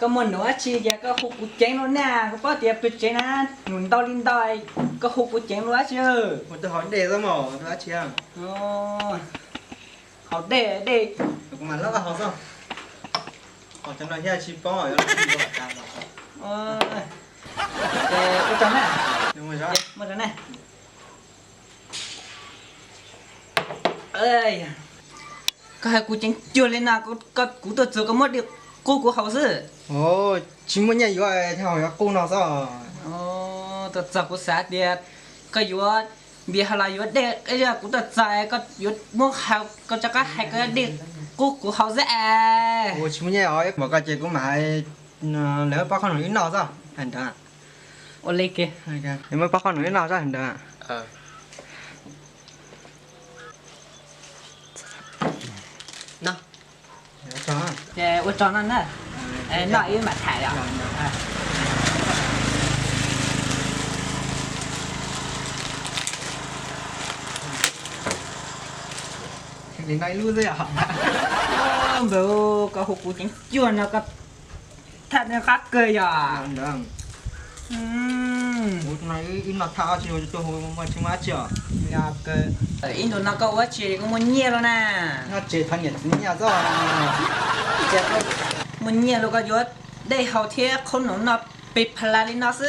Koj muaj nuv dab tsi ces koj hu kuv ceev los na, koj paub tias pem tsev na, nuv ntau li ntau, koj hu kuv ceev los dab tsi? Ua tus haus dej xwb mas ua dab tsi? Haus dej, dej. Kuv mam lab haus xwb. Haus cov no thiaj tsis poob. Ua tsaug na. Ua tsaug na. Koj hais kuv ceev cuag li no, kuv tuaj txog koj muab dej qub kuv haus xwb. Tsis muaj nyiaj yuav, thiaj haus qub no xwb. Tuaj txog kuv xav tias koj yuav npias los yuav dej, kuv tuaj txog koj yuav muab haus, koj rov qab hais koj dej qub kuv haus xwb es. Tsis muaj nyiaj os, mam koj ces kuv mam hais lawv pab qhob noom wb noj xwb. Hais ntawd. Ua li ke. Muab pab qhob noom wb noj xwb, hais ntawd. Ces ua tsaug no na. Noj ib mam tham yom. Noj ib lub xwb yom. Npawg, koj hu kuv ceev cuag no koj thaj nej qab kawg yom. Ib ntus no koj ua tsi koj muaj nyiaj los na? Noj tsev thov niam txiv nyiaj xwb. Muaj nyiaj los koj yuav dej haus thiab qhob noom noj pes pha la li no xwb.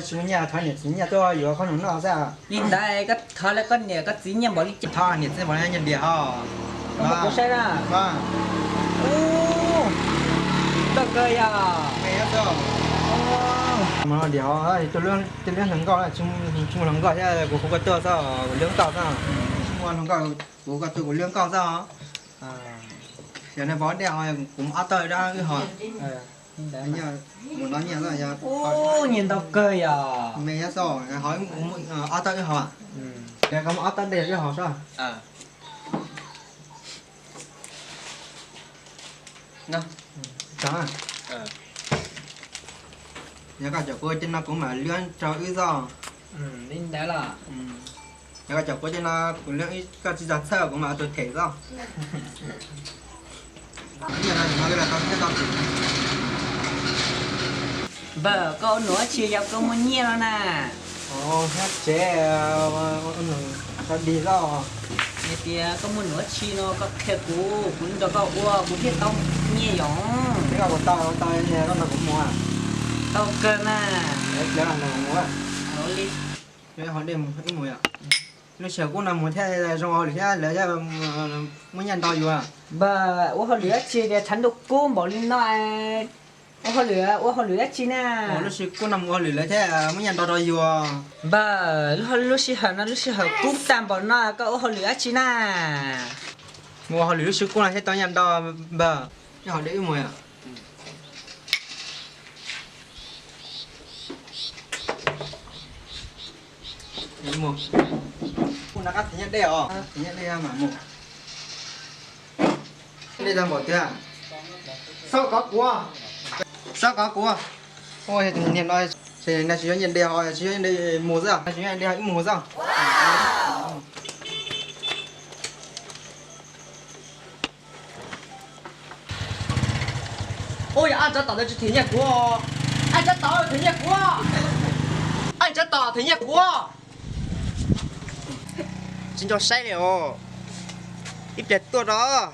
Tsis muaj nyiaj thov niam txiv nyiaj tuaj yuav qhob noom noj xwb. Li ntawd koj thov lawv koj niam koj txiv nyiaj npaum li cas? Thov niam txiv npaum li nyiaj diam hos. Koj muab kuv saib na. Ub, koj kawg yom. Mus no diam hos, tej liab hluas nkauj, tsis muaj hluas nkauj thiab kuv hu koj tuaj xwb, kuv liab nkauj xwb. Tsis muaj hluas nkauj, kuv hu koj tuaj kuv liab nkauj xwb. Yog nej pom dej hos kuv muab ob tawb rau wb hos. Mus no nyiaj, nyiaj ntau kawg yom. Me nyob xwb, hos ob tawb wb hos. Koj muab ob tawb dej wb hos soj. Yog koj caum kuv ces no kuv mam liab rau wb xwb. Li ntawd los. Yog koj caum kuv ces no kuv liab wb, koj tsis txhob txhawj, kuv mam ua tus them xwb. Npawg, koj ua nuv dab tsi yog koj muaj nyiaj los na? Nyob tsev, ua nuv xav dig xwb. Yog tias koj muaj nuv dab tsi no koj qhia kuv, kuv nrog koj ua kuv thiaj tau nyiaj yom. Koj tau, tau, koj nrog kuv mus. Tau kawg mas. Li, lub sij hawm kub no mus thiaj zoo hauj lwm thiab lawv thiaj muaj nyiaj ntau yuav. Npawg, ua hauj lwm dab tsi tias tshav ntuj kub npaum li no, ua hauj lwm, ua hauj lwm dab tsi na? Lub sij hawm kub no mus ua hauj lwm lawv thiaj muaj nyiaj ntau rau yus. Npawg, lub sij hawm no lub sij hawm kub tag npaum no koj ua hauj lwm dab tsi na? Mus ua hauj lwm lub sij hawm kub no thiaj tau nyiaj ntau npawg. Nyob hauv dej wb mus yom. Mus. Kuv noj qab thim nyiaj dej os, thim nyiaj dej mam mus. Dej tag npaum tiag. Xob kov kuv, xob kov kuv. Ua tus niag no, tsis yog nyiaj dej os, tsis yog nyiaj dej mus xwb, tsis yog nyiaj dej mus xwb. Ua yog ab tsav tom ntawd tsis thim nyiaj kuv, ab tsav tom thim nyiaj kuv, ab tsav tom thim nyiaj kuv. Tsis nco saib li os, ib pliag tuaj rau.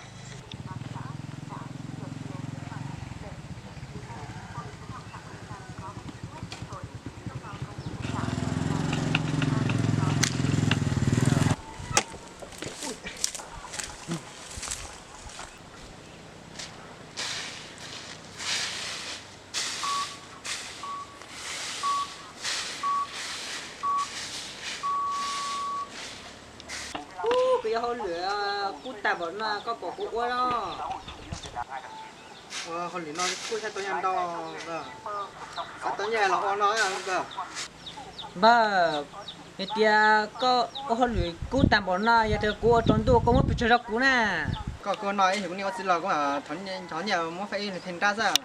Kuv yuav hauj lwm kub tag npaum no koj pom kuv ua los? Ua hauj lwm no kuj thiaj tau nyiaj ntau, xav tau nyiaj los ua no. Npawg, hais tias koj ua hauj lwm kub tag npaum no, yog tias kuv ua tsaus ntuj koj muab pes tsawg rau kuv na. Koj kua no ib yam kuv niam ua txiv los kuv thov nyiaj muab faib ib theem nrab xwb.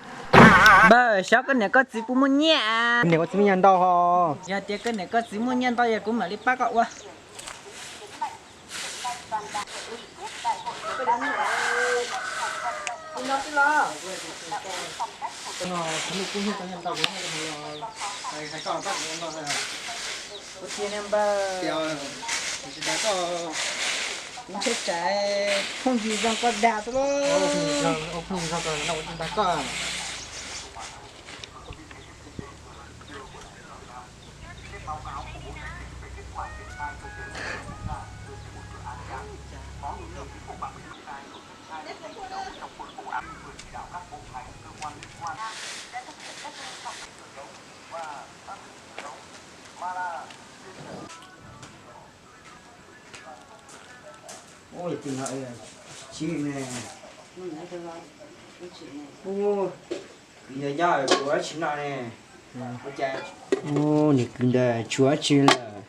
Npawg, xyov koj niam koj txiv puas muaj nyiaj? Niam koj txiv muaj nyiaj ntau hos. Yog tias koj niam koj txiv muaj nyiaj ntau yog kuv mam li pab koj ua. Ua no xwb los? Ua tsaug niam npawg, kuv ntshai tsam phooj ywg zoo koj dag xwb lauj. Phooj ywg zoo koj dag koj. Ua tim no tshiv ne. Ua, yog nyob kuv ua tsis noj ne. Ua cas, ua niam kwv ntawd tshuav dab tsi lawm,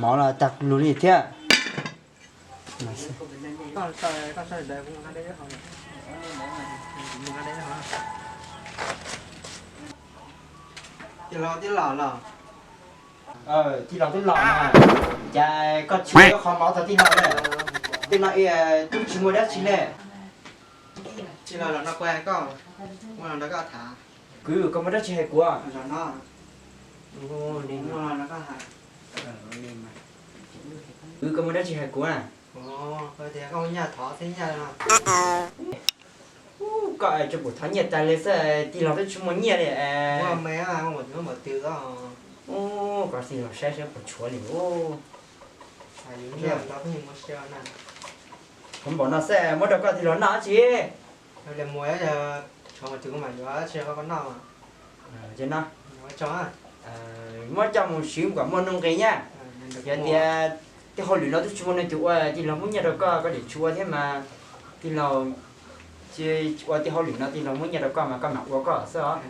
mov los tag lug li thiab. Tij laug twb los los. Tij laug twb los na. Cas koj tshuav qhov mov tag tij laug lawm? Tej no twb tsis muaj dab tsi ne. Tij laug los no kuv hais koj, muaj los nrog koj tham. Kwv, koj muaj dab tsi hais kuv? Los no, muaj los nrog koj hais. Kwv, koj muaj dab tsi hais kuv? Tias koj muaj nyiaj thov xwb nyiaj no. Koj tsuas pum thov nyiaj tas li xwb, tij laug twb tsis muaj nyiaj li. Muaj me, muaj twg os. Koj tij laug saib saib puas tshuav li. Qhov npaum no xwb muab rau koj tij laug noj tsi. Muab coj mus siv kom muaj nuj nqis nyab. Yog tias tej hauj lwm no twb tsis muaj neeg twg ua, tij laug muab nyiaj rau koj, koj tseem tsis ua thiab mas, tij laug ua tej hauj lwm no tij laug muab nyiaj rau koj mas koj mam ua koj xwb os.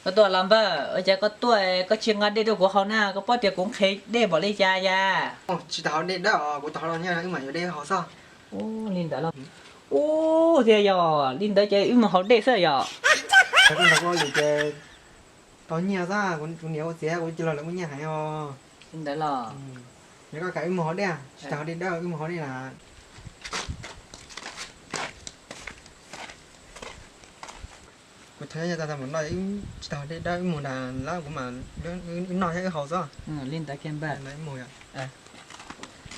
Koj tuaj los npawg, ua cas koj tuaj koj tsis nqa dej rau kuv haus na, koj paub tias kuv nqhis dej npaum li cas yas? Tsis tau haus dej dawb, kuv tau haus los nyiaj wb mam yuav dej haus xwb. Li ntawd los, ub, thiaj yog li ntawd ces wb mus haus dej xwb yom. Koj nrog kuv ua lwm ces tau nyiaj xwb, kuv niam ua txiv kuv tij laug lawv muaj nyiaj heev os. Li ntawd los, yog koj kam wb mus haus dej, tsis tau haus dej dawb wb mus haus dej na. Kuv thov nyiaj tag tag mam noj, tsis tau haus dej dawb wb mus nrad lawm kuv mam, wb noj thiab wb haus xwb. Li ntawd kiag npawg, wb mus yom.